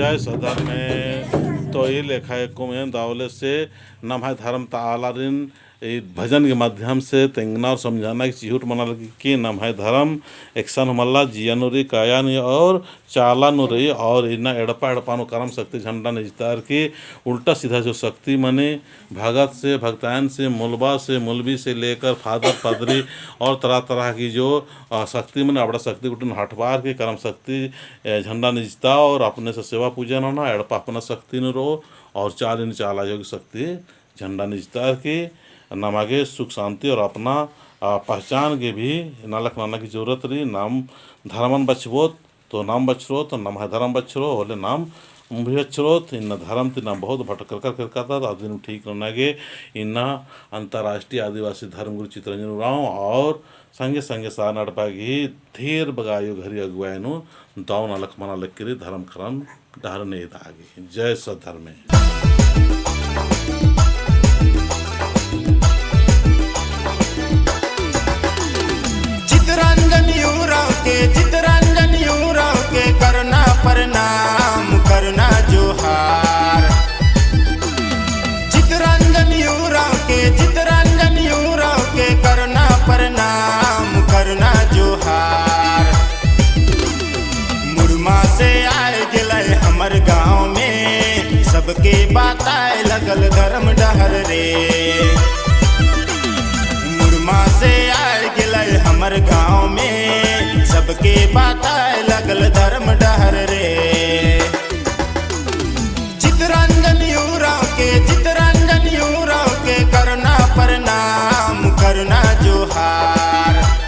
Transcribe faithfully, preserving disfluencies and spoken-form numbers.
जय सधर्मे। तो ई लेखा एको में दवले से नम्है धर्म ता आलारिन ई भजन के माध्यम से तेंगना और समझाना की चिहुट मना लगी कि नम्है धर्म एकसन हूँ मल्ला, जिया नू रई, काया नू रई और चाला नू रई। और इन्ना एड़पा एड़पा नू करम शक्ति झंडा नू इजतार की उल्टा सीधा जो शक्ति मनी भगत से, भगतायन से, मौलबा से, मौलवी से लेकर फादर, पादरी और तरह तरह की जो, अ, शक्ति मनी अबड़ा शक्ति गुट्ठिन हटबार की करम शक्ति, अ, झंडा नू इजता और अपने से सेवा पूजा नना, एड़पा अपना शक्ति नू रओ और चाली नू चाला जो शक्ति झंडा नू इजतार की नमा गे सुख शांति और अपना, आ, पहचान गे भी नलख नना की जरूरत रई। नाम धर्मन बछबोत तो नाम बछरोत, नम्है धर्म बछरो होले नाम भी बछरोत। इन्ना धर्म ती नाम बहुत भटकर कर कर करता, अदिन ठीक नना गे इन्ना अंतर्राष्ट्रीय आदिवासी धर्म गुरु चितरंजन उराँव और संगे संगे सारना एड़पा गही ढेर बग्गे आयो घरी अगुवाई नू दव नलख मना लगी रई धर्म करम डहरे एदा गे। जय सधर्मे। चितरंजन उराँव के, चितरंजन उराँव के करना प्रणाम, करना जोहार। चितरंजन उराँव के, चितरंजन उराँव के करना प्रणाम, करना जोहार। मुड़मा से आए गेलय हमर गाँव में, सबके बताए लगल धर्म डहर रे। मुड़मा से आए गेलय हमर गाँव में, सबके बताए लगल धर्म